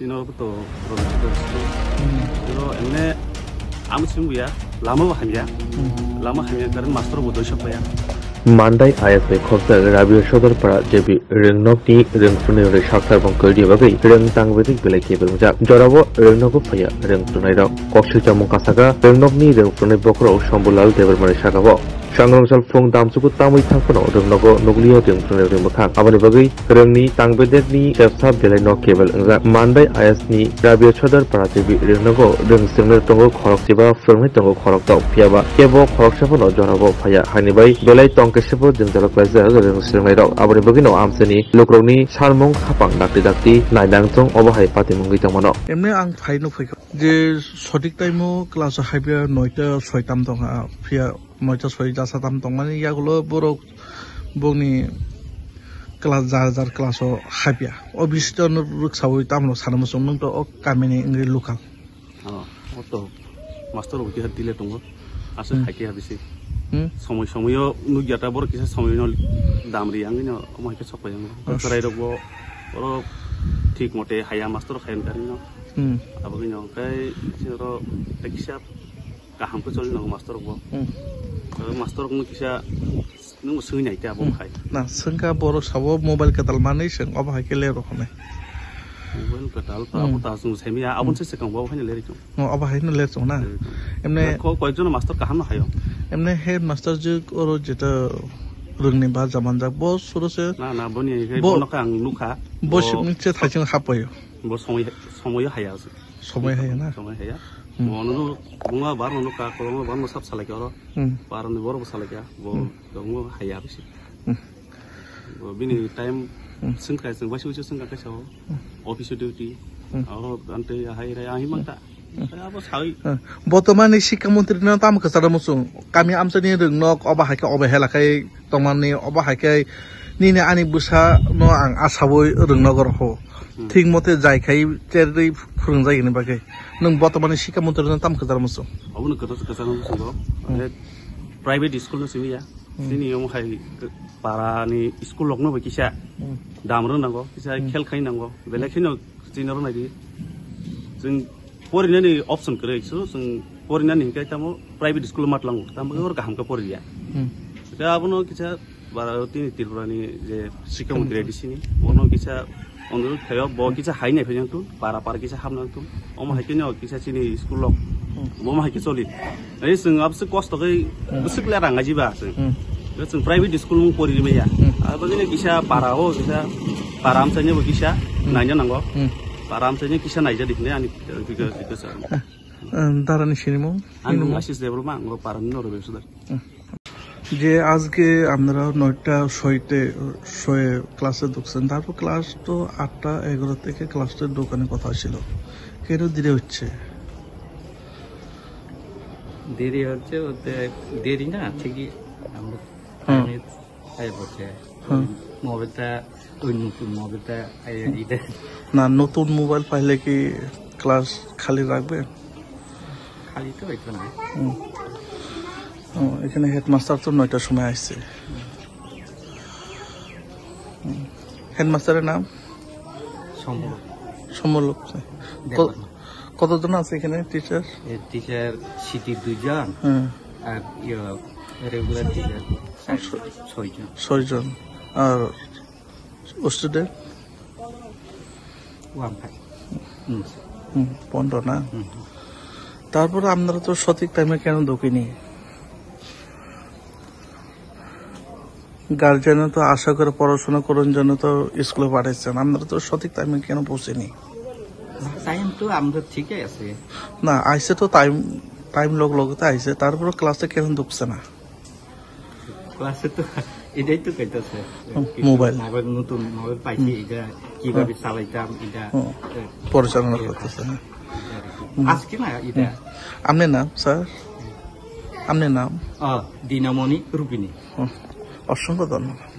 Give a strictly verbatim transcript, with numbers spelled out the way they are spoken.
Ino to, to, to, to, ino ene, am sing ya, lama bo hamya, lama hamya, karon master bo doisok paya. Mandai I S bai khobjak Rabia Sodar para J B Ringnokni rwngphrunairokni sakthar bong kwrwini bagwi rwng tang bedik belai khe belwngjak. Jorao rwngnogo phaiya rwngphrunairok. Koksil chamung kasaka rwngnokni rwngphrunai bokhorok Shambhulal Debbarmani saka bo. Sangrong salphung damchuku tamwi thang phano rwngnogo nukliya rwngphrunairokni mwkhang. Aboni bagwi rwngni tang bedekni chepsa belaino kebel wngjak. Mandai I S ni Rabia Sodar para J B rwngnogo rwng swngnai tongo khorok chiba, phwrwngnai tongo khorok tok. Phiya ba kebo khoroksa phano jorao phaiya. Haini bai belai tong khe sebo jwngjalo klaijak rwng swngnai rok. Aboni bagwino amchaini lukurokni salmung khapang dakti dakti nainang chwng obo hai patimungwi tongmano. Emni ang phaino phaikha je sotik time o class o haiphya noita soi tam tongkha, phiya noita soi jasa tam tongmani yagulo borok bongni class jar jar class o haiphya. O bisito no rwksaui tamno sana muchung nung to o kamini wngwi local. Oh, o to master bo kisa delay tongo. Aswk Hmm. hai khe ha bisi. Hmm. Somoi somoio nukya ta borok kisa somoino dam ri ang no omo hai khe sok pai ang. Oh. Chwrai rok bo oro thik mote haya master khayan kari no. Hmm. Abo khe no kai oro kisa kaham khe choli no master rok bo. Hmm. Master rok no kisa Nung swngwi nai khe abo Hmm. khai. Na, swngkha borok sabo mobile kwtal manwi swng, obo hai khe ler rok hwnwi. Mobile kwtal Hmm. abo ta swng saimaya, aboni Hmm. se swkang bo obo haino ler rikho. No, obo haino ler chong na. Ler rikho. Emne Ko-, koyekjon master kaham no hayo. Emne headmaster je oro jeta rwngni ba jamanjak, bo suro se Na, na, boni hai bo, bono khe ang nukha. Bo Bo sibni se thaising hapayo. Bo somoi, somoio haya se. Somoi haya na? Somoi haya. Hmm. Bono no, bunga bar no ka, kolongo bar no sab salai khe oro. Hmm. Bar ni borok bo salai khe. Bo Hmm. Tongo haya bisi. Hmm. Bo bini time Hmm. Sengkha, seng baisi baisi sengkha kaisa o. Hmm. Office duty. Hmm. Aro ante hai rai ahi mangta. Hmm. Abo sawi. Hmm. Botomani sikha montri no tam kwcharo muchung. Kami amchani rwngnok obo hai khe obo hela khai tongmani obo hai khe nini ani bwsa no ang asawi rwngnogo rw ho. Hmm. Thik mote jai khai cherwi phwrwngjak hini bagwi. Nwng botomani sikha montri no tam kwcharo muchung. Obo no kwcharo kwcharo muchung. Hmm. Private school no simi ya. Hmm. Chini omo hai para ni school rok no bo kisa Hmm. dam rw nango, kisa Hmm. khel khai nango, belai Hmm. kheno chini rw nai di. Chwng porinani option kwrwi, so chwng porinani hinkhe tamo private school o ma tlango, tamo Hmm. oro kaham khe poriya. Hmm. Khe abono kisa bara tini Tripura ni je Sikha Montri Hmm. A D C ni, bono kisa Ondo khayo bo kisa hai nai phai nang tun, para para kisa hap nang tun. Omo hai khe no kisa chini school rok. Hmm. Bo ma hai khe choli. Ei chwng abse kosto khe Hmm. bwswk le rang aji ba chwng. Hmm. Chwng private school mung pori rimaya. Hmm. Abo jini kisa para o kisa para amchai ni bo kisa Hmm. naina nango. Hmm. Para amchai ni kisa naija di hwnwi ani kisa kisa. Hmm. Darani sinimung? Ang Sinimung? Asis Debbarma, ang para ni noro bebsudar. Hmm. যে আজকে আমরা নয়টা ছয়তে, ছয়ে ক্লাসে ঢুকছেন, তারপর ক্লাস তো আটটা এগারো থেকে ক্লাসে ঢোকানোর কথা ছিল, কেন দেরি হচ্ছে? দেরি হচ্ছে বলতে, দেরি না, ঠিকই আমরা হুম। টাইমে আই পড়ছে। হুম। মোবাইলটা, ওই নতুন মোবাইলটা, এই, হুম। এটা। না, নতুন মোবাইল পাইলে কি ক্লাস খালি রাখবে? খালি তো হইতো না। হুম। ও, এখানে হেডমাস্টার তো নয়টার সময় আসছে। হুম। হেডমাস্টারের নাম? সমর। সমর লোক। ক-, দেববর্মা। কতজন আছে এখানে টিচার? এ, টিচার সিটি দুইজন, হ্যাঁ। আর ইয়ে, রেগুলার টিচার আচ্ছা। ছয়জন। ছয়জন। আর স্টুডেন্ট? One five. হুম। হুম, পনেরো না? হুম, হুম। তারপরে আপনারা তো সঠিক টাইমে কেন ঢোকেনি? গার্জিয়ানরা তো আশা করে পড়াশোনা করার জন্য তো স্কুলে পাঠাচ্ছেন, আপনারা তো সঠিক টাইমে কেন পৌঁছেনি? টাইম তো আমরা ঠিকই আছে। না, আইসে তো টাইম, টাইম লগ লগে তো আইসে, তারপরে ক্লাসে কেন ঢুকছে না? ক্লাসে তো এটাই তো কইতাছে। হুম, কি মোবাইল। মোবাইল, নতুন মোবাইল পাইছি, হুম। এটা কিভাবে হুম। চালাইতাম, এটা, হুম। এ, পরিচালনা এ, করতেছে, হ্যাঁ। এটা আর কি। হুম। আজকে না, এটা। হুম। আপনার নাম, স্যার? আপনার নাম? আ, দিনামণি রুবিনী। হুম। অসংখ্য ধন্যবাদ।